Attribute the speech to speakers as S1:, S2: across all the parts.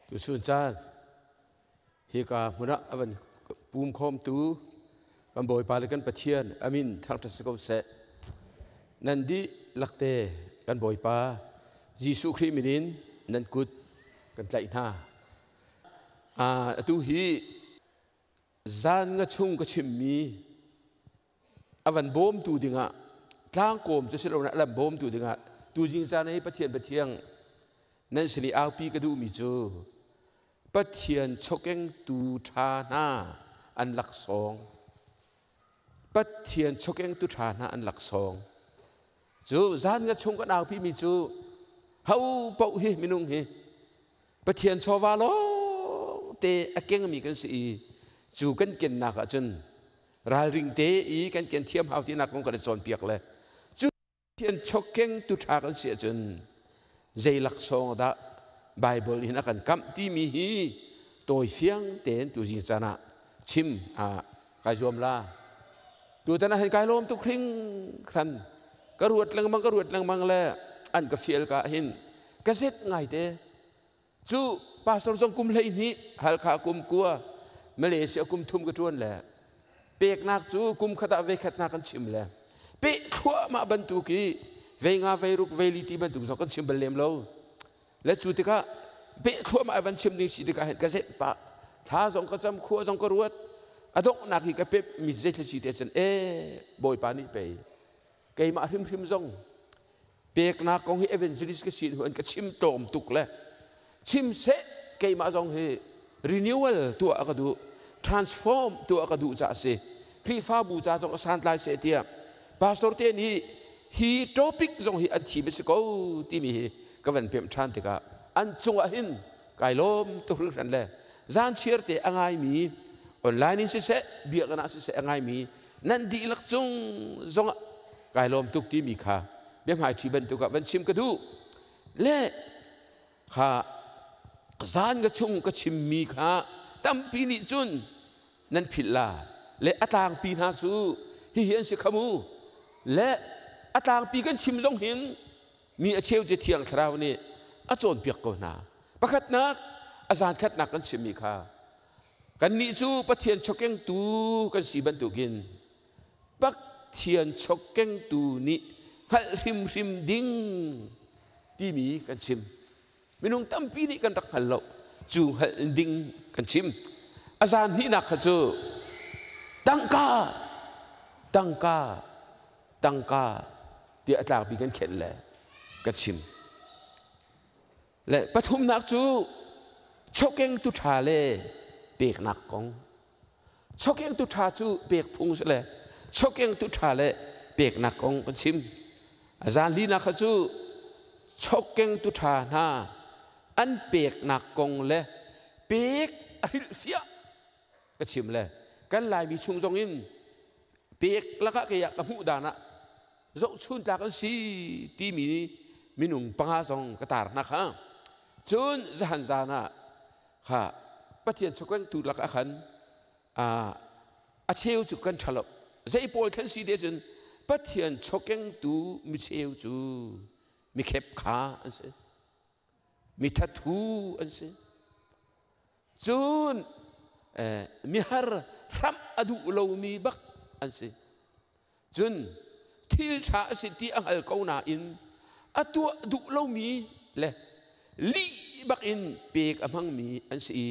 S1: Tuchun caan hika hmun ah a van pum khawmtu kan Bawipa le kan Pathian amin thangṭhat si ko seh. Nan dihlak te kan Bawipa Jesuh Khrih min in nan kut kan tlaih hna. Atu hi zan nga chung ka chimmi a van bawmtu dingah tlangkawm cu si lo na lam bawmtu dingah tuzing caan hi Pathian Pathiang nan sin i aupi ka duhmi cu Pathian chokengtu ṭha hna an laksawng, Pathian chokengtu ṭha hna an laksawng cu zan nga chung kan aupi mi cu ho paoh hi minung hi Pathian chawva lawng te a kengmi kan si i cu kan kennak ahcun ralring te i kan ken thiam hau tinak kong kan i cawnpiak le cu Pathian chawkeng tu ṭha kan si ahcun zei laksawng dah Bible in a kan kamh timi hi tawi fiang tein tuzing caan ah chim kai zuam la. Tutan ah hin kai lawm tuk hringhran. Ka ruat lengmang, ka ruat lengmang le an ka fial ka hin ka zet ngai te. Cu pastor zong kum 12, Halkha kum 9, Malaysia kum 3 ka ṭuan le peknak cu kum khat ah ve khat hna kan chim le pe thluahmah bantuk i vei nga vei ruk vei li ti bantuk zong kan chim bal lem lo. Le cu tikah pe thluahmah van chim ding si tikah hin ka zenh pah, thla zong ka cam, khua zong ka ruat, a donghnak hi ka pep mi zeithil si te cun e Bawipa nih pei keimah hrimhrim zong peknak kong hi evangelist ka si hnu an ka chim tlawm tuk le chim seh keimah zong hi renewal tuah a ka duh, transform tuah a ka duh ca a si. Khrihfabu ca zong a santlai seh tiah pastor te nih hi topic zong hi an thim a si ko timi hi ka van pemh ṭhan tikah an cungah hin kai lawm tuk hringhran le zan chiar te a ngaimi online in siseh, biakinn ah siseh a ngaimi nan dihlak cung zongah kai lawm tuk timi kha biahmaiṭhi bantuk ah van chim ka duh. Le kha zan ka chung ka chimmi kha tampi nih cun nan philh la le a tlangpi hna cu hihi an si kha mu. Le a tlangpi kan chim zong hin mi a cheu cu Thiang Thlarau nih a cawnpiak ko hna. Pakhatnak, a zan khatnak kan chimmi kha kannih cu Pathian chawkengtu kan si bantukin Pathian chawkengtu nih hngalh hrimhrim ding timi kan chim. Minung tampi nih kan rak hngal lo, cu hngalh ding kan chim. A zan hnihnak kha cu tangka, tangka, tangka tiah a tlangpi kan khenh le ka chim. Le pathumnak cu chawkengtu ṭha le peknak kong. Chawkengtu ṭha cu pek phung si le chawkengtu ṭha le peknak kong kan chim. A zan linak kha cu chawkengtu ṭha hna an peknak kong le pek a hrilhfiah ka chim le kan Laimi chung zong in pek lakah kei ah ka hmuh dan ah zohchun tlak an si timi minung panga zong ka tar hna kha. Cun zahan zan ah kha Pathian chawkengtu lakah khan a cheu cu kan ṭha lo, zei pawl thlen si te cun Pathian chawkengtu micheu cu mikhep kha an si, mithathu an si, cun mihar hramh a duh lomi bak an si, cun thil ṭha a si ti a hngal ko nain a tuah duh lomi le lih bak in pek a hmangmi an si i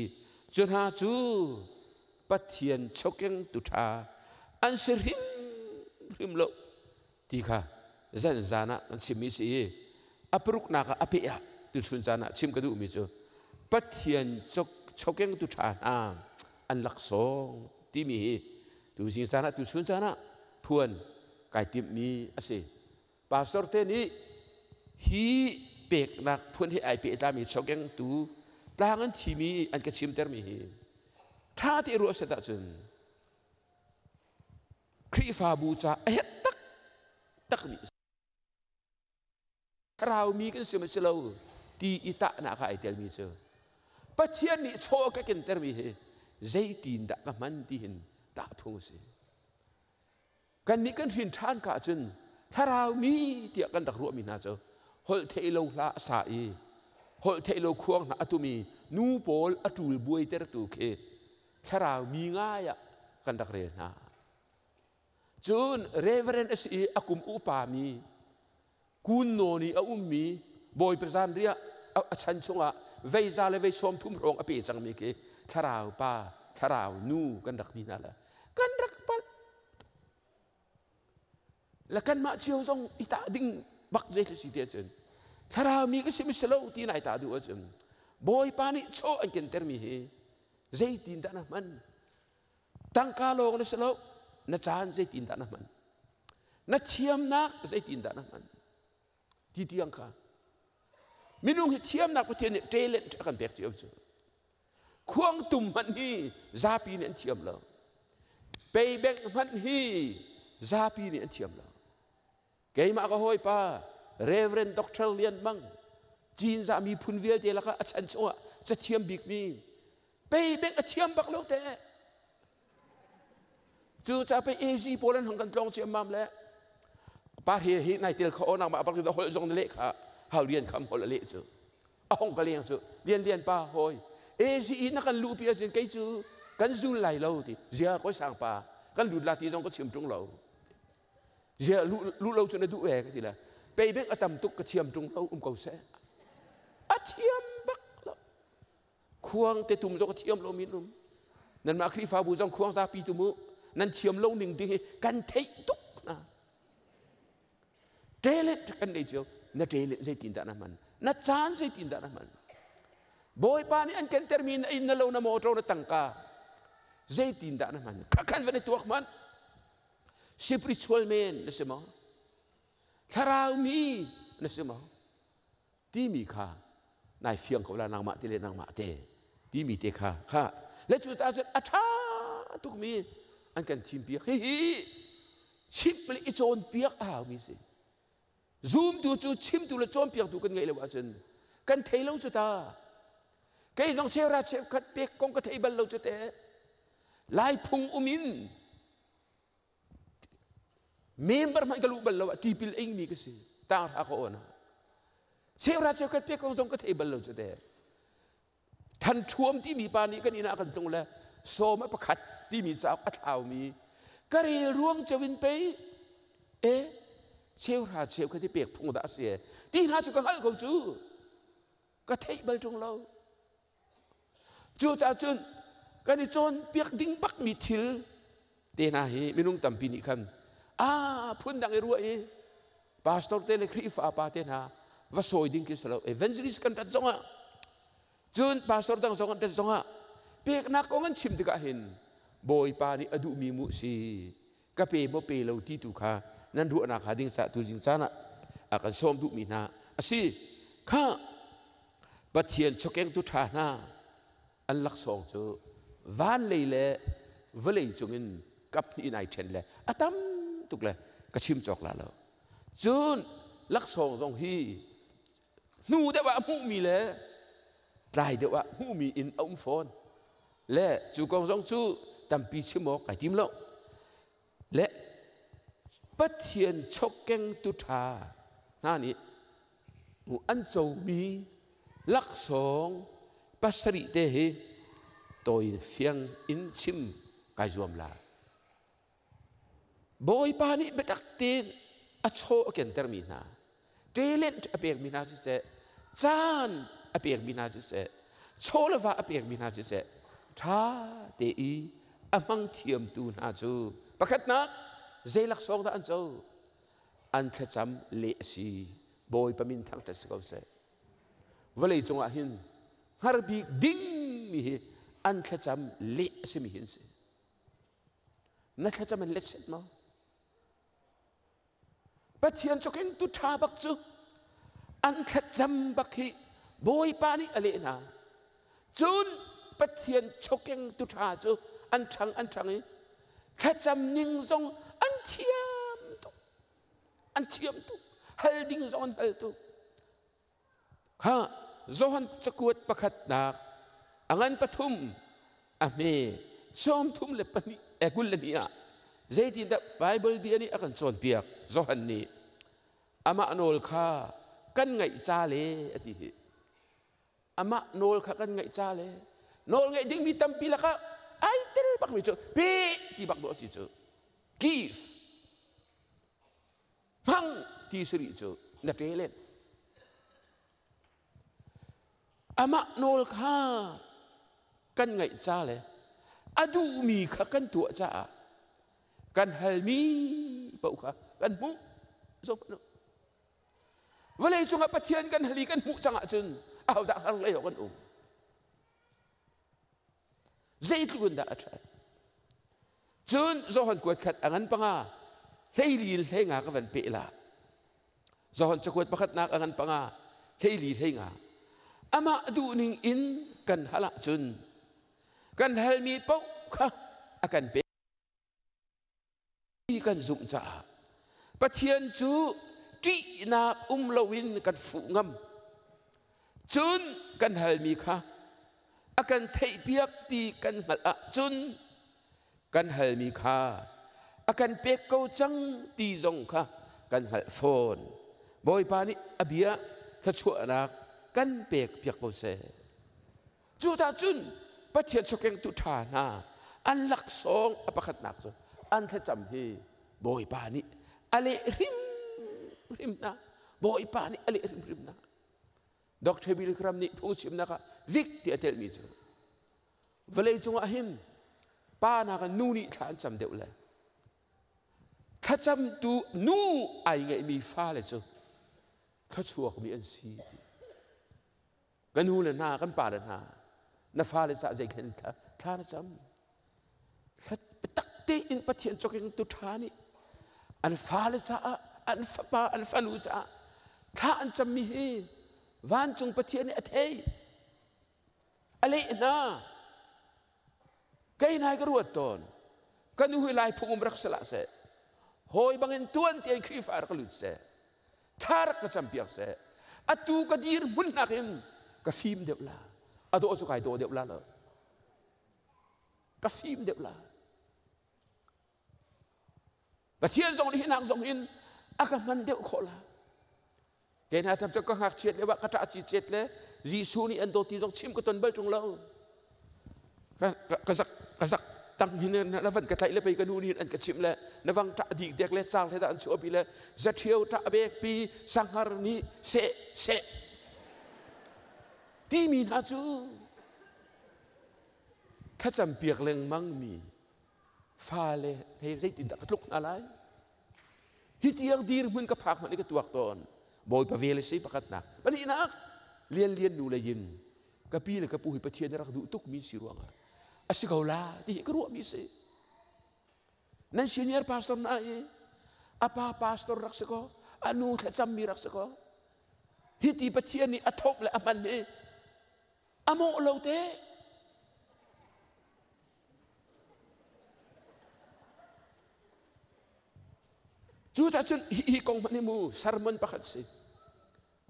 S1: cu hna cu Pathian chawkengtu ṭha an si hrimhrim lo ti kha zan zan ah kan chimmi si i a paruknak ah a peh ah tuchun caan ah chim ka duhmi cu Pathian chawkengtu ṭha hna an laksawng timi hi tuzing caan ah, tuchun caan ah phuan kai timhmi a si. Pastor te nih hi peknak phun hi ai pehtlami chawkengtu tlang an thimi an ka chimtermi hi ṭha te ruah set ahcun Khrihfabu ca a herh tak takmi Thlarau mi kan si ma si lo ti i tahnak ah ai telmi cu Pathian nih chaw ka kentermi hi zeitin dah ka hman ti hin tah phung a si. Kannih kan hrin ṭhan ka ahcun thlarau mi tiah kan rak ruahmi hna cu holh theih lo hla a sa i Holh theih lo khuang hna a tumi nu pawl a ṭul buaitertu khi thlarau mi ngai ah kan rak rel hna. Cun Reverend a si i a kum upa mi kun nawn i a ummi Bawipa zanriah a chan chungah vei za le vei 30 hrawng a pe cangmi khi thlarau pa, thlarau nu kan rak ti hna le kan rak palh. Le kanmah cio zong i tah ding bak zei si ti ahcun thlarau mi ka si mi si lo ti nai tah duh ahcun Bawipa nih chaw an kentermi hi zeitin dah na hman? Tangka lawng na si lo, na caan zeitin dah na hman? Na thiamnak zeitin dah na hman? Ti tiang kha minung hi thiamnak Pathian nih talent a kan pek cio cu. Khuangtum hmanh hi zapi nih an thiam lo. Peibengh hmanh hi zapi nih an thiam lo. Keimah ka hawipa Reverend Dr. Lian Mang Cinzah miphun vialte lakah a chan chungah cathiam bikmi peibengh a thiam bak lo te. Cu ca pei AZ pawl an hung kan tlawng ciammam le pa hi hi nai tel kho nang mah bak holh zong na leh kha hau lian kham holh a leh cu a hong ka leng cu lian lian pa hawi AZ na kan luh pi ahcun kei cu kan zul lai lo ti zia koi sang pa kan lut la ti zong ka chim ṭung lo zia lu lo cu na duh ve ka ti le pei bek a tam tuk ka thiam ṭung lo um ko seh a thiam bak lo Khuang te tum zong a thiam lomi an um. Nanmah Khrihfabu zong khuang zapi tum u. Nan thiam lo ning ding hi kan theih tuk hna. Talent kan nei cio. Na talent zeitin dah na hman? Na caan zeitin dah na hman? Bawipa nih an kentermi na inn na lo na motor na tangka zeitin dah na hman? Khakhan van i tuak hmanh. Spiritual man na si maw? Thlarau mi na si maw? Timi kha nai fiang ko la nangmah te le nangmah te timi te kha kha le cu caah cun a ṭha tukmi an kan thim piak. Hihi chimh le i cawnpiak a haumi si. Zumtu cu chimtu le cawnpiaktu kan ngeih lo ahcun kan thei lo cu ta. Kei zong cheuhra cheukhat pek kong ka thei bal lo cu te. Lai phung um in Member hmanh ka luh bal lo ah tipil a ingmi ka si. Tang hra ka awn ah. Cheuhra cheukhat pek kong zong ka thei bal lo cu te. Than ṭhuam timi pa nih kan inn ah kan tlung le sawm a pakhat timi cauk a thlaumi ka rel ruang ceu in pei e cheuhra cheukhat hi pek phung dah a si e ti hna cu ka hngalh ko cu ka theih bal ṭung lo. Cucaah cun kan i cawnpiak ding bakmi thil te hna hi minung tampi nih khan a phundang i ruah i pastor te le Khrihfa pa te hna va sawi ding khi si lo. Evangelist kan rat zongah cun pastor dang zong an rat zongah peknak kong an chim tikah hin Bawipa nih a duhmi mu si ka pe maw pe lo ti tu kha nan ruahnak hnga ding caah tuzing caan ah a kan sawm duhmi hna a si. Kha Pathian chawkengtu ṭha hna an laksawng cu van lei le vawlei cungin kap hnih in ai ṭhen le a tam tuk le ka chim cawk la lo. Cun laksawng zong hi hnu deuh ah hmuhmi le tlai deuh ah hmuhmi in a um fawn le cu kong zong cu tampi chim awk kai tim lo. Le Pathian chawkengtu ṭha hna nih an comi laksawng pasarih te hi tawi fiang in chim kai zuam la. Bawipa nih biatak tein a chaw a kentermi hna, talent a pekmi hna siseh, caan a pekmi hna siseh, chaw le va a pekmi hna siseh, ṭha te i a hmang thiamtu hna cu pakhatnak zei laksawng dah an co? An thlacam leh a si. Bawipa min thangṭhat si ko seh. Vawlei cungah hin hngar bik dingmi hi an thlacam leh a simi hi an si. Na thlacam an let set maw? Pathian cu keng tu ṭha bak cu an thlacam bak hi Bawipa nih a leh hna. Cun Pathian chokeng tu ṭha cu an ṭhang an ṭhang i thlacam ning zong an thiam tuk. An thiam tuk. Hal ding zong an hal tuk. Kha Johan cakuat pakhatnak a ngan pathum a hme 32 22 ah zeitindah Baibal bia nih a kan cawnpiak? Johan nih amah nawl kha kan ngaih ca le a ti hi. Amah nawl kha kan ngaih ca le nawl ngaih dingmi tampi lakah ai tel bakmi cu pe ti bak dawh a si cu. Give. Hmang ti si rih cu na ṭe len. Amah nawl kha kan ngaih ca le a duhmi kha kan tuah caah kan halmi paoh kha kan hmuh. Zoh hmanh u. Vawlei cungah Pathian kan hal i kan hmuh cang ahcun ahodah har lei awk an um? Zeitluk in dah a ṭhat? Cun Johan kuat khat a ngan panga hleili in hleinga ka van peh la. Johan cakuat pakhatnak a ngan panga hleili hleinga. Amah duhning in kan hal ahcun kan halmi paoh kha a kan pek. Kan zumh caah Pathian cu ṭihnak um loin kan fuh ngam. Cun kan halmi kha a kan theihpiak ti kan hngalh ahcun kan halmi kha a kan pek ko cang ti zong kha kan hngalh fawn. Bawipa nih a bia thluachuahnak kan pek piak ko seh. Cucaah cun Pathian chawkengtu ṭha hna an laksawng a pakhatnak cu an thlacam hi Bawipa nih a leh hrimhrim hna. Bawipa nih a leh hrimhrim hna. Dr. Billy Graham nih phungchimnak ah zik ti a telmi cu vawlei cungah hin pa nakin nu nih thla an cam deuh le thlacamtu nu ai ngeihmi fale cu thluachuakmi an si ti. Ka nu le hna, kan pa le hna, na fale cah zeikhen thla, thla na cam. Tak tein Pathian cawking tu ṭha nih an fale caah, an fapa, an fanu caah thla an cammi hi vancung Pathian nih a thei. A leh hna. Kei nai ka ruat tawn. Ka nu hi lai phung um rak si hlah seh. Hawi bangin tuan tein Khrihfa rak lut seh. Thla rak ka campiak seh. Atu ka dir hmun nakin ka fim deuh la. A dawh cu kai dawh deuh la lo. Ka fim deuh la. Pathian zong nih hinak zong in a ka hman deuh khawh la. Kei hna tham cu ka ngakchiat le ka ṭah cicet le Jesuh nih an dawt ti zong chim ka ton bal ṭung lo. Ka zak ka zak tang hin na van ka tlaih le pei ka nu nih an ka chimh le na vang ṭah dik dek le caang hle dah an chuahpi le zaṭhio ṭah bek pi sanghar nih seh seh timi hna cu thlacam piak lengmang mi fale hei zeitindah ka tluk hna lai Hi tiang dirhmun ka phak hmanh i ka tuak tawn. Bawipa vel a si pakhatnak. Pahnihnak, lianlian nu le yin ka pi le ka pu hi Pathian rak duh tukmi si ruangah a si ko la ti hi ka ruahmi si. Nan senior pastor na i a pa pastor rak si ko, a nu thlacammi rak si ko. Hi ti Pathian nih a thawk le a hman hi a mawh lo te. Cucaah cun hi kong hmanh hi mu sermon pakhat si.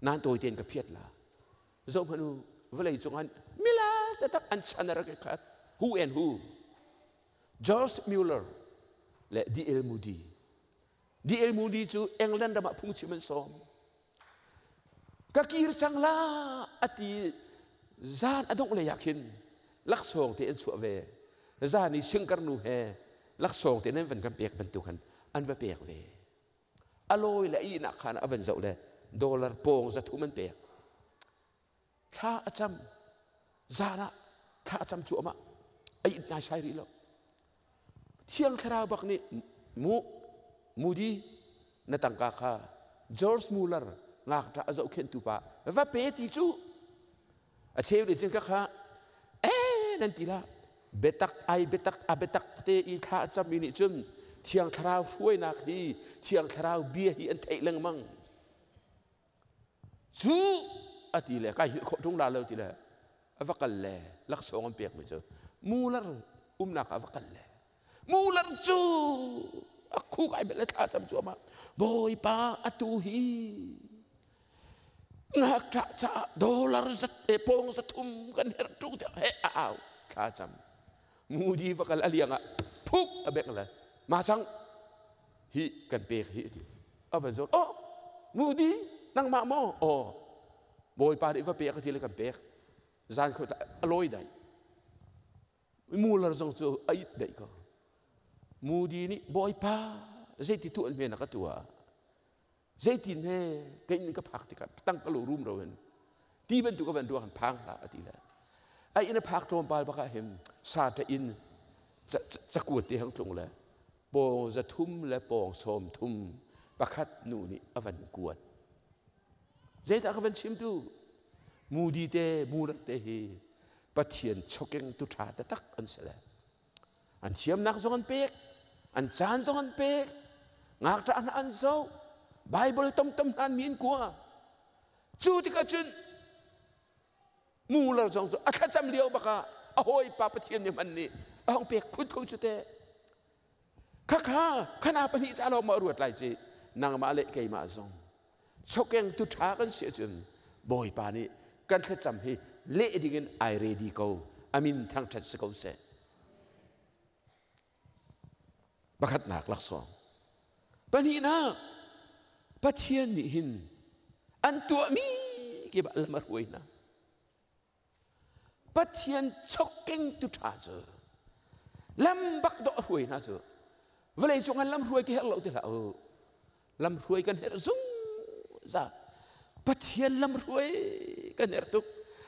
S1: Nan tawi tein ka phiat la. Zoh hmanh u, vawlei cung ah mila taktak an chan a rak i khat. Who and who? George Mueller le D.L. Moody. D.L. Moody cu England ram ah phungchim an sawm. Ka kir cang la a ti zan a dongh lei ah khin laksawng te an chuah ve. Zan i singkarnu he laksawng te nan van kan pek bantuk khan an va pek ve. A lawi le a ihnak khan a van zoh le dollar pawng 300 an pek. Thla a cam. Zan ah thla a cam cuahmah. A it naisai rih lo. Thiang Thlarau bak nih mu Moody na tangka kha George Muller ngakṭah a zohkhenhtu pa va pe ti cu a cheu nih cun ka kha ee nan ti la biatak ai biatak a biatak te i thla a cammi nih cun Thiang Thlarau hruainak hi Thiang Thlarau bia hi an theih lengmang Cu a ti le kai hngilh khawh ṭung la lo ti le a va kal le laksawng an pekmi cu mular umnak ah a va kal le mular cu a khuk ai bel le thla cam cuahmah Bawipa atu hi ngakṭah caah dollar zat e pawng 300 kan herh ṭung tiah he a au thla cam Moody va kal a liang ah phuk a bek le ma cang hi kan pek hi a van zawn oh Moody nangmah maw aw Bawipa nih va pek a ti le kan pek. Zan kho a lawi dai. Muller zong cu a it daih ko. Moody nih Bawipa zeiti tuah hme na ka tuah? Zeitin he kei inn ka phak tikah tang ka lo rum ro hin ti bantuk ka van ruah kan phang hlah a ti le. A inn a phak tlawmpal bak ah hin sata inn cakuat te hang tlung le pawng 300 le pawng 30 pakhat nu nih a van kuat. Zeidah ka van chim tu? Moody te Muller te hi Pathian chokeng tu ṭha taktak an si le. An thiamnak zong an pek, an caan zong an pek, ngakṭah hna an zoh, Bible tomtom hna an mi in kua. Cu tikah cun Muller zong cu a thlacam lio bak ah a hawipa Pathian nih hman nih a hong pek khut ko cu teh. Khakha khana pahnih ca lawng maw ruat lai ci nangmah le keimah zong chokeng tu ṭha kan si ahcun Bawipa nih kan thlacam hi leh dingin ai ready ko amin thangṭhat si ko seh. Pakhatnak laksawng. Pahnihnak Pathian nih hin an tuahmi kip ah lam a hruai hna. Pathian chokeng tu ṭha cu lam bak dawh a hruai hna cu vawlei cung an lam hruai ka herh lo ti hlah u lam hruai kan herh zungzal Pathian lam hruai kan herh tuk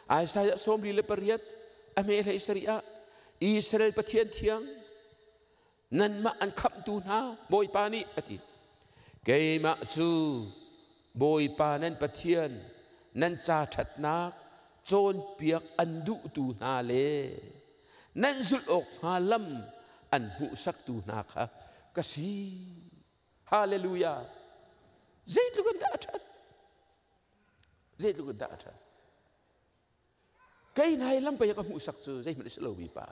S1: Isaiah 48 a hme hlei sarih ah Israel Pathian thiang nanmah an khamhtu hna Bawipa nih a ti keimah cu Bawipa nan Pathian nan ca ṭhatnak cawnpiak an duhtu hna le nan zulh awk hnga lam an hmuhsaktu hna kha ka si. Hallelujah. Zeitluk in dah a ṭhat? Zeitluk in dah a ṭhat? Kei nai lam pei ka hmuhsak cu zeihmanh a si lomi pa.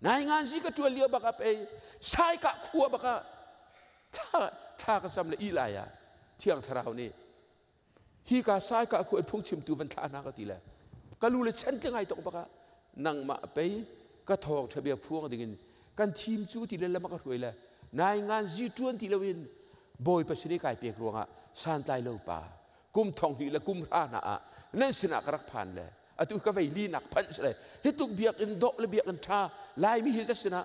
S1: Nai ngan zi ka ṭuan lio bak ah pei sai ka khua bak ah thla thla ka sam le i lai ah thiang thlarau nih hi ka sai ka khua phungchimtu van thlah hna ka ti le ka lu le chan te ngai tok bak ah nangmah pei ka thawng ṭhabia phuang dingin kan thim cu ti le lam ka hruai le nai ngan zi ṭuan ti loin Bawipa sin i kai pek ruangah santlai lo pa kum thong hnih le kum hra hna ah nan sinah ka rak phan le atu ka vei li nak phanh le hi tuk biakinn dawh le biakinn ṭha Laimi hi zat sinah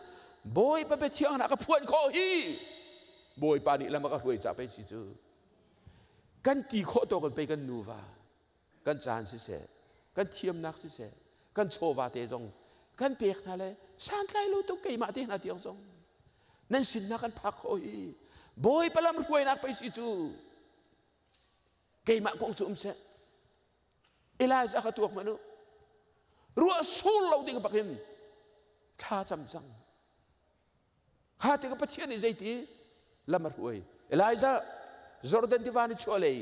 S1: Bawipa biathiang hna ka phuan khawh hi Bawipa nih lam a ka hruai ca pei si cu kan ti khawh tawk in pei kan nuva kan caan siseh kan thiamnak siseh kan chawva te zong kan pek hna le santlai lo tuk keimah te hna tiang zong nan sinnak kan phak khawh hi Bawipa lam hruainak pei si cu keimah kong cu um seh Elijah kha tuak hmanh u ruah sur lo ding bak in thla cam cang kha tikah Pathian nih zeiti lam a hruai Elijah Jordan tiva ni chuah lei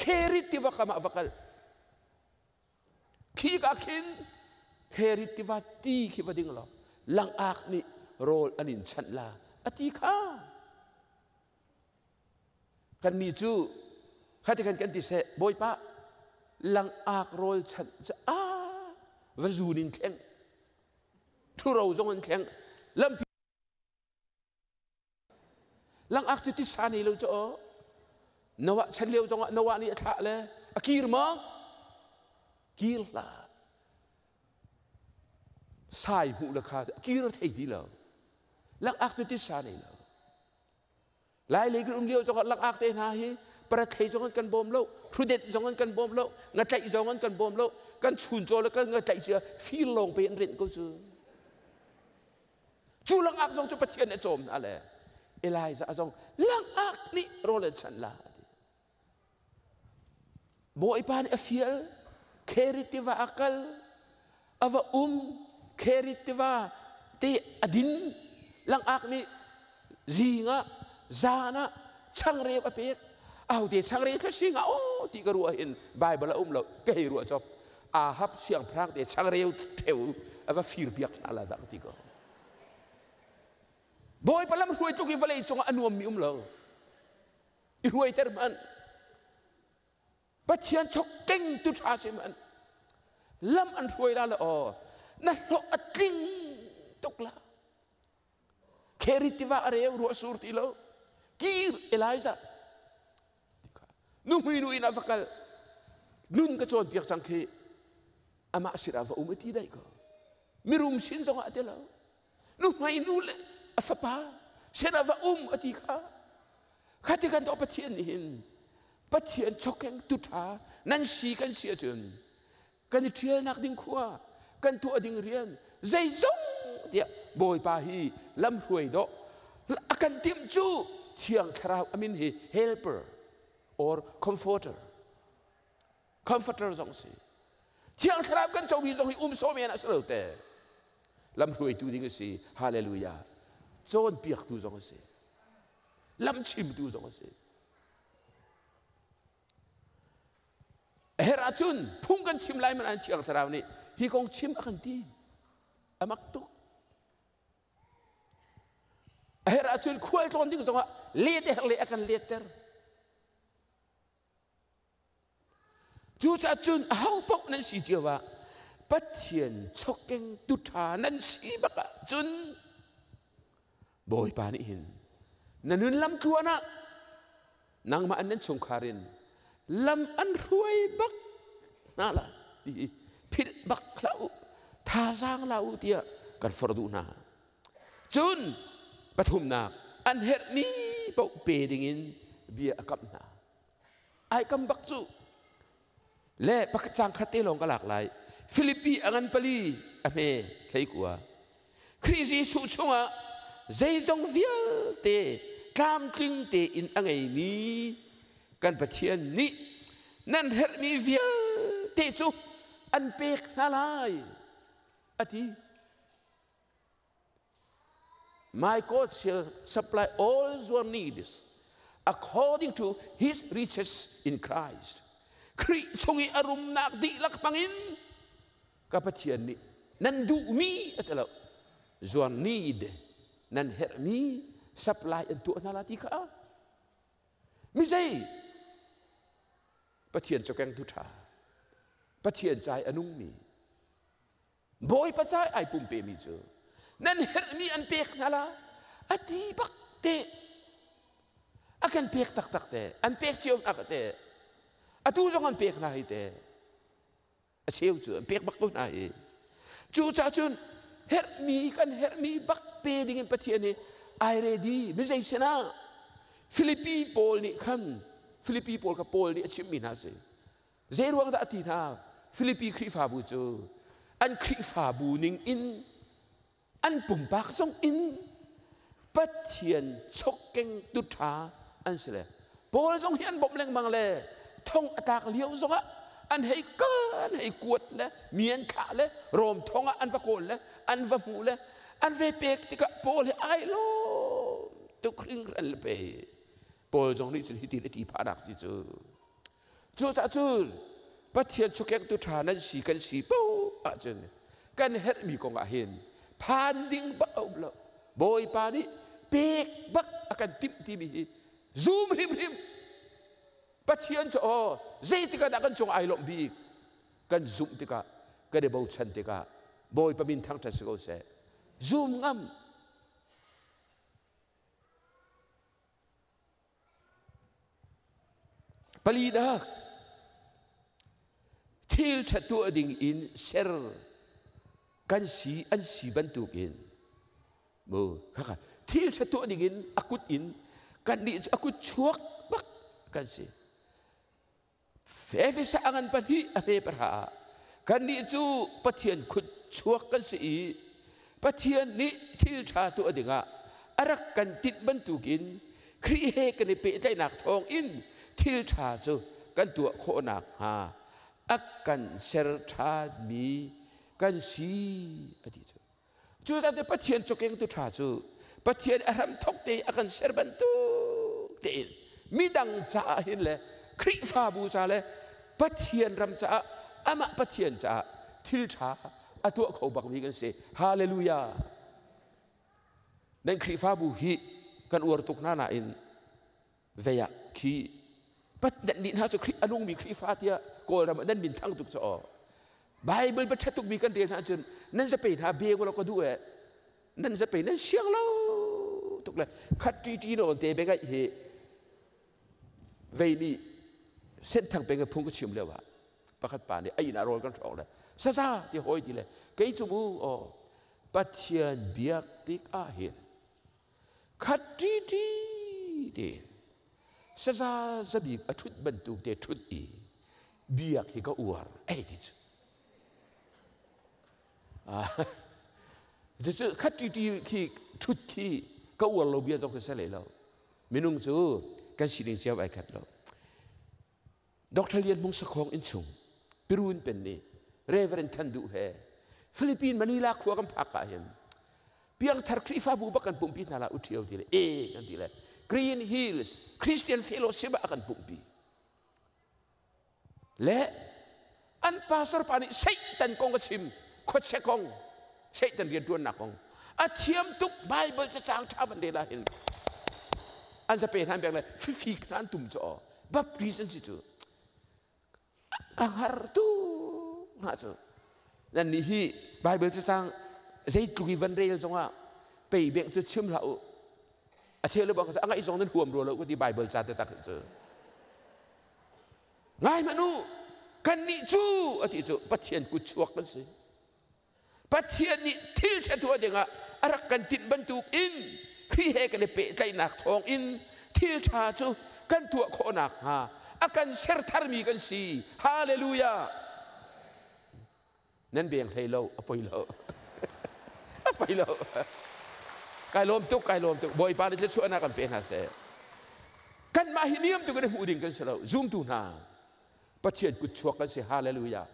S1: Kherit tiva kam ah va kal Khi ka khin Kherit tiva ti khi va ding law langak nih rawl an in chanh la a ti kha Kannih cu khati khan kan ti seh, Bawipa, langak rawl chanh cu a va zun in thleng, ṭhuro zong in thleng, lampi langak cu tisa nei lo cu aw. Noah chan lio zongah Noah nih a thlah le a kir maw? Kir hlah. Sai hmuh le kha kir a thei ti lo. Langak cu tisa nei lo. Lailei kan um lio zongah langak te hna hi parathlei zong an kan bawm lo, hrudet zong an kan bawm lo, ngatlaih zong an kan bawm lo, kan chuncaw le kan ngatlaih cia fir lawng pe an renh ko cu. Cu langak zong cu Pathian nih a cawm hna le Elijah zong langak nih rawl an chanh la. Bawipa nih a fial, Kherit tiva a kal, a va um, Kherit tiva te a din, langak nih zing ah, zan ah changreu a pek. Ahote changreu kha sing ah aw ti ka ruah hin Bible a um lo, ka hei ruah cop. Ahab siangpahrang te changreu theu a va fir piak hna la dah ka ti ko. Bawipa lam hruai tluk hi vawlei cungah a nuammi um lo. I hruaiter hmanh Pathian chok keng tu ṭha si hmanh lam an hruai la le aw na hlawh a tling tuk la Kheri tiva a reu ruah sur ti lo kir Elijah nuhmui nu in a va kal nun ka cawnpiak cang khi. Amah sinah va um a ti daih ko. Mirum sin zongah a ti lo. Nuhmei nu le a fapa sinah va um a ti kha. Kha ti kan tuah Pathian nih hin Pathian chokeng tuṭha nan si kan si ahcun kan i ṭhialnak ding khua kan tuah ding rian zeizong tiah Bawipa hi lamhruai dawh a kan timh cu Thiang Thlarau a min hi helper or comforter comforter zong si Thiang Thlarau kan comi zong hi um sawm men a si lo te lamhruaitu ding a si. Hallelujah. Cawnpiaktu zong a si, lamchimtu zong a si. A herh ahcun phung kan chim lai man an Thiang Thlarau nih hi kong chim a kan ti. A mak tuk. A herh ahcun khual tlawn ding zongah let a herh le a kan letter. Cucaah cun ahopaoh nan si cio ah Pathian chokeng tuṭha nan si bak ahcun Bawipa nih hin na nun lam tluan ah nangmah an nan chungkhar in lam an hruai bak hna la ti hi philh bak hlah u, thazaang la u tiah kan forh duh hna. Cun pathumnak, an herhmi paoh pe dingin bia a kamh hna. Ai kam bak cu. Le pakhat cang khat te lawng ka lak lai. Filipi a ngan pali a hme 19. Khrih Jesuh chungah zeizong vialte tlamtling tein a ngeimi kan Pathian nih nan herhmi vialte cu an pek hna lai a ti. My God shall supply all your needs according to his riches in Christ. Khrih chung i a rumnak dihlak hmangin ka Pathian nih nan duhmi a ti lo. Your need, nan herhmi supply an tuah hna la ti kha. Mi zei Pathian cu kengtu ṭha, Pathian ca i a nungmi, Bawipa ca ai pumpemi cu nan herhmi an pek hna la a ti bak te. A kan pek taktak te, an pek cio hna ka te, atu zong an pek hna hi te, a cheu cu an pek bak ko hna hi. Cu ca cun herhmi kan herhmi bak pe ding in Pathian hi ai ready. Mi zei sinah Filipi pawl nih khan, Filipi pawl kha Paul nih a chimmi hna si. Zei ruang dah a ti hna? Filipi Khrihfabu cu an Khrihfabu ning in an pumpak zong in Pathian chokkeng tuṭha an si le Paul zong hi an bawmh lengmang le thong a tlak lio zongah an hei kal, an hei kuat le mi an thlah le Rom thong ah an va kawl le an va hmuh le an ve pek tikah Paul hi ai lawm tuk hringhran le pe. Paul zong nih cun hitin a ti phahnak si cu. Cucaah cun Pathian chukektu ṭha nan si kan si paoh ahcun kan herhmi kong ah hin phan ding bak a um lo. Bawipa nih pek bak a kan timh timi hi zum hrimhrim. Pathian cu aw zeitik ah dah kan cung ai lawmh bik? Kan zumh tikah, kan i bochan tikah Bawipa min thangṭhat si ko seh. Zum ngam. Palinak, thil ṭha tuah ding in ser kan si an si bantukin mu khakha thil ṭha tuah ding in a kut in kan nih cu a kut chuak bak kan si. Efesa a ngan pahnih a hme pahra ah kannih cu Pathian khut chuak kan si i Pathian nih thil ṭha tuah dingah a rak kan tinh bantukin Khrih he kan i pehtlaihnak thawngin thil ṭha cu kan tuah khawh nakhnga a kan ser ṭhanmi kan si a ti cu. Cucaah Pathian cawkengtu ṭha cu Pathian a hramthawk te a kan ser bantuk tein midang caah hin le Khrihfabu ca le Pathian ram caah amah Pathian caah thil ṭha a tuah kho bakmi kan si. Hallelujah! Nan Khrihfabu hi kan uar tuk hna nain vei ah khi pat nan nih hna cu Khrih a nungmi Khrihfa tiah Kawlram ah nan min thang tuk cu aw. Bible ba ṭha tukmi kan rel hna cun nan zape hna beng law ka duh eh nan zape nan siang lo tuk le khat ṭi ṭi nawn te bengaih hi vei nih senthang peng phung ka chim lio ah pakhat pa nih a inn ah rawl kan hrawk le. Saza ti hoi ti le kei cu mu aw Pathian biak tik ah hin khat ṭi ṭi tiin saza zabik a ṭhut bantuk te ṭhut i biak hi ka uar ei ti cu. Cucu khat ṭi ṭi khi ṭhut khi ka uar lo bia zong khi si hlei lo. Minung cu kan sining cio ai khat lo. Dr. Lian Hmung Sakhong innchung Pirun pen nih Reverend Than Duh he Philippine Manila khua kan phak ah hin piangthar Khrihfabu bak kan pumpi hna la u ṭhio ti le e kan ti le Green Hills Christian Fellowship ah kan pumpi le an pastor pa nih Satan kong a chim khuachia kong Satan rianṭuannak kong a thiam tuk Bible cacang ṭha van rel ah hin an zape hna an bek le fifik hna an tum cu aw Baptist an si cu ka har tu hna cu nan nih hi Bible cacang zeitluk i van rel zongah pei beng cu chim hlah u a cheu le bang a ngaih zong nan huam rua lo ka ti Bible ca te tak cu Ngai hmanh u, kannih cu a ti cu Pathian kut chuak kan si. Pathian nih thil ṭha tuah dingah a rak kan tinh bantuk in Khrih he kan i pehtlaihnak thawng in thil ṭha cu kan tuah khawh nakhnga a kan ser tharmi kan si. Hallelujah! Nan beng hlei lo, a poi lo. A poi lo. Kai lawm tuk, kai lawm tuk. Bawipa nih thluachuahnak kan pe hna seh. Kanmah hi niam tuk in hmuh ding kan si lo. Zumtu hna, Pathian kut chuak kan si. Hallelujah.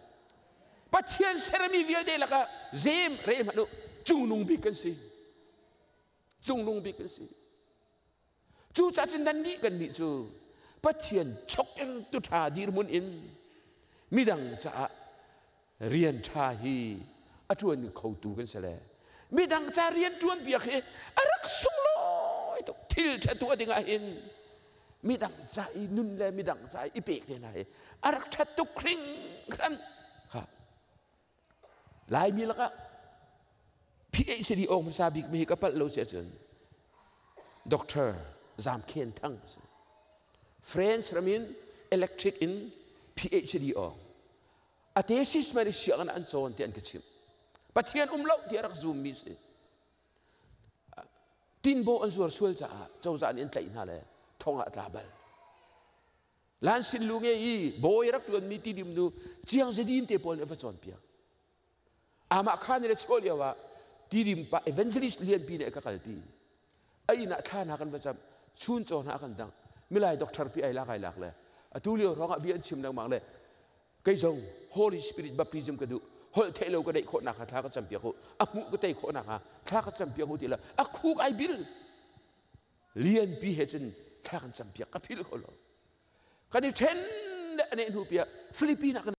S1: Pathian sermi vialte lakah zem re hmanh u, cungnung bik kan si. Cungnung bik kan si. Cucaah cun nannih kannih cu Pathian chok tu ṭha dirhmun in midang caah rian ṭha hi a ṭuan khotu kan si le midang ca rian ṭuan piak hi a rak sunglawi tuk. Thil ṭha tuah dingah hin midang ca i nun le midang ca i pek te hna hi a rak ṭhat tuk hringhran. Kha Laimi lakah PhD awng hmasa bik mi hi ka palh lo si ahcun Dr. Zam Khen Thang a si. French ram in electric in PhD awng. A thesis man i sianginn an cawn ti an ka chimh. Pathian um lo ti a rak zum mi si. Tinbaw an zuar sual caah cozah nih an tlaih hna le thong ah a tla bal. Lan sin lu nge i bawi rak ṭuanmi tidim nu Chiang Zedin te pawl nih a va cawnpiak. Amah khan le chuah lio ah tidim pa evangelist lianpi nih a ka kalpi. A inn ah thla hna kan va camh, chun caw hna a kan dangh. Milai doctor pi ai lak ai lak le atu lio hrawng ah bia an chim lengmang le kei zong Holy Spirit baptism ka duh holh theih lo ka neih khawh nakhnga thla ka campiak u a hmuh ka tei khawh nakhnga thla ka campiak u ti le a khuk ai bil Lianpi he cun thla kan campiak ka philh kho lo. Kan i ṭhen le a neh hnu piah Philippine ah kan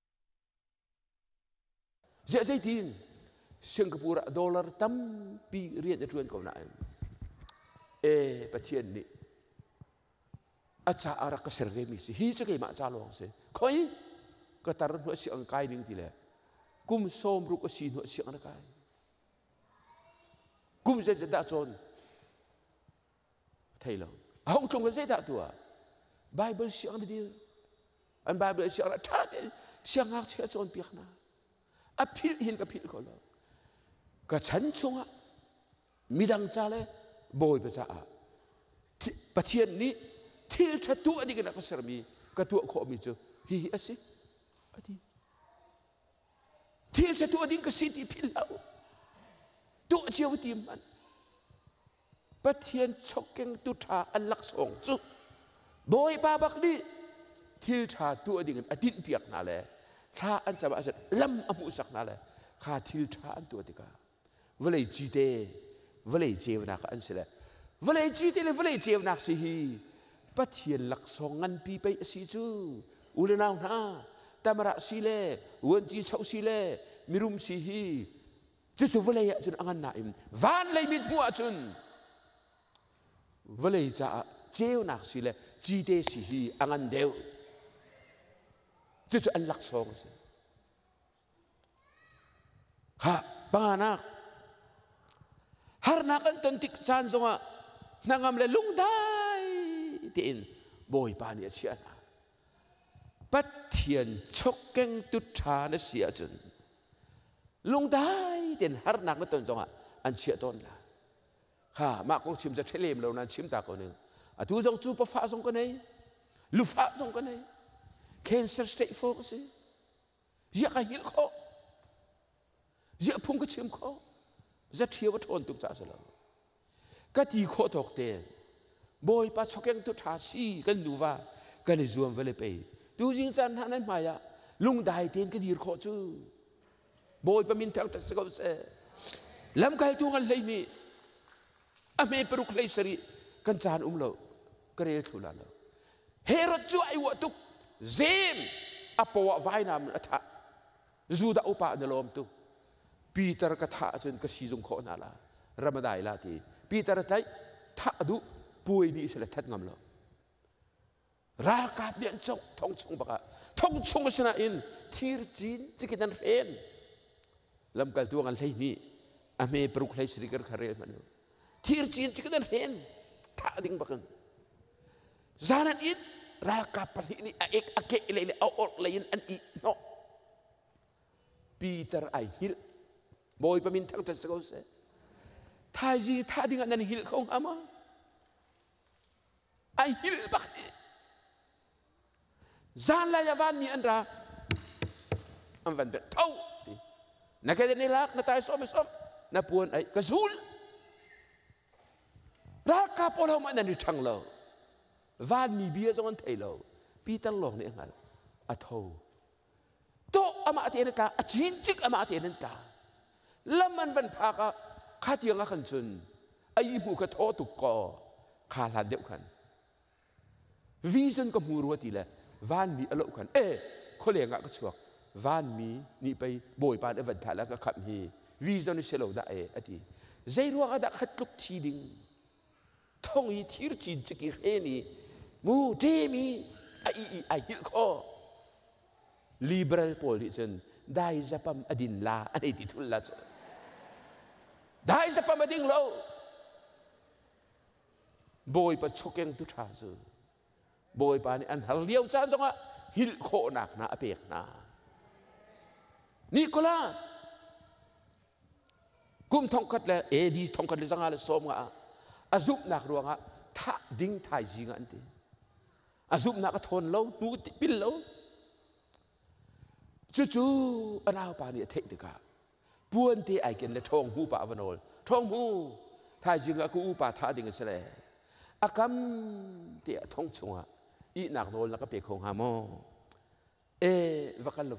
S1: ziah zeitin Singapore ah dollar tampi rian a ṭuan ko nain e Pathian nih a ca a rak ka ser ve mi si hi cu keimah ca lawng si khoi ka tar hnu a si ang kai ning ti le kum 60 a si hnu a siang na kai. Kum zeizat dah cawn? Thei lo. A hung tlung le zeidah tuah? Bible siang na dir. An Bible siang na ṭha tein siangngakchia cawnpiak hna. A philh hin ka philh kho lo. Ka chan chungah midang ca le Bawipa caah Pathian nih thil ṭha tuah ding in a ka sermi ka tuah khawhmi cu hihi a si a ti. Thil ṭha tuah ding ka si ti philh hlah u. Tuah cio ti hmanh. Pathian chokkengtu ṭha an laksawng cu Bawipa bak nih thil ṭha tuah ding in a tinhpiak hna le thla an cam ahcun lam a hmuhsak hna le kha thil ṭha an tuah tikah vawlei cite vawlei ceunak an si le vawlei cite le vawlei ceunak si hi Pathian laksawng nganpi pei a si cu. U le nau hna, tamara si le vuanci choh si le mirum si hi cucu vawlei ah cun a ngan nain van lei mit hmuh ahcun vawlei caah ceunak si le cite si hi a ngan deuh. Cucu an laksawng a si. Khah, panganak. Harnak an ton tik caan zongah hnangam le lungdai tein Bawipa nih a chiah hna. Pathian chokkengtu ṭha na si ahcun. Lungdai tein harnak na ton zongah an chiah tawn la. Kha mah kong chim ca ṭhelem lo nan chim ta ko ning. Atu zong cu pafa zong ka nei, lufa zong ka nei. Cancer stage 4 ka si. Ziah ka hngilh khawh? Ziah phung ka chim khawh? Zaṭhio a ṭhawn tuk caah si lo. Ka ti khawh tawk tein Bawipa chokeng tu ṭha si kan nuva kan i zuam va le pei. Tuzing caan hna nan hmai ah lungdai tein ka dir khawh cu. Bawipa min thangṭhat si ko seh. Lamkaltu kan hlei nih a hme paruk hlei sarih kan caan um lo ka rel thlu la lo. Herod cu ai uah tuk. Zem a paw ah vainam in a thah. Judah upa na lawm tuk. Peter ka thah ahcun ka sizung khawh hna la. Ramadai la ti. Peter a tlaih thah a duh puai ni sile that ngam lo. Ralkap nih an congh thong chung bak ah thong chung a si nain thir cin cikin an hren. Lamkaltu an 12 a hme paruk hlei sari kar kha rel hmanh u. Thir cin cikin an hren thah ding bakin. Zan an it ralkap pahnih nih a ek a keh lei le a orh lei in an ih hnawh. Peter ai hngilh. Bawipa min thangṭhat si ko seh. Thaizing thah ding ah nan hngilh kho hnga maw? Ai hngilh bak hi. Zanlai ah vanmi an ra. An van bek tho ti. Na ke ni lak na tai som som na puan ai ka zul. Ralkap pawl ho mah nan i ṭhang lo. Vanmi bia zong an thei lo. Peter lawng nih a hngalh. A tho. Tawh amah tein a tla. A cincik amah tein an tla. Lam an van phak ah kha tiang ah khan cun a ihmu kha thaw tuk kaw kha hlan deuh khan vision ka hmu rua ti le vanmi a loh khan e khualeng ah ka chuak vanmi nih pei bawipa nih a van thlah le ka khamh hi vision si lo dah e a ti. Zei ruang ah dah khat tluk thi ding thong i thir cin ciki hren i mu ṭem i a i i ai hngilh khawh? Liberal pawl nih cun dai zapam a din la an hei ti thul la cu. Dai zapam a ding lo. Bawipa chokeng tu ṭha cu Bawipa nih an har lio caan zongah hngilh khawhnak hna a pek hna. Nicholas kum thongkhat le AD 1550 ah a zumhnak ruangah thah ding thaizing ah an ti. A zumhnak a thawn lo, hnu pil lo. Cucu a naupa nih a theih tikah puan te ai ken le ṭhawng hmu pa a va nawl. Ṭhawng hmu, thaizing ah ka upa thah ding a si le a kam te ah thong chungah ihnak nawl na ka pe kho hnga maw? E, va kal lo.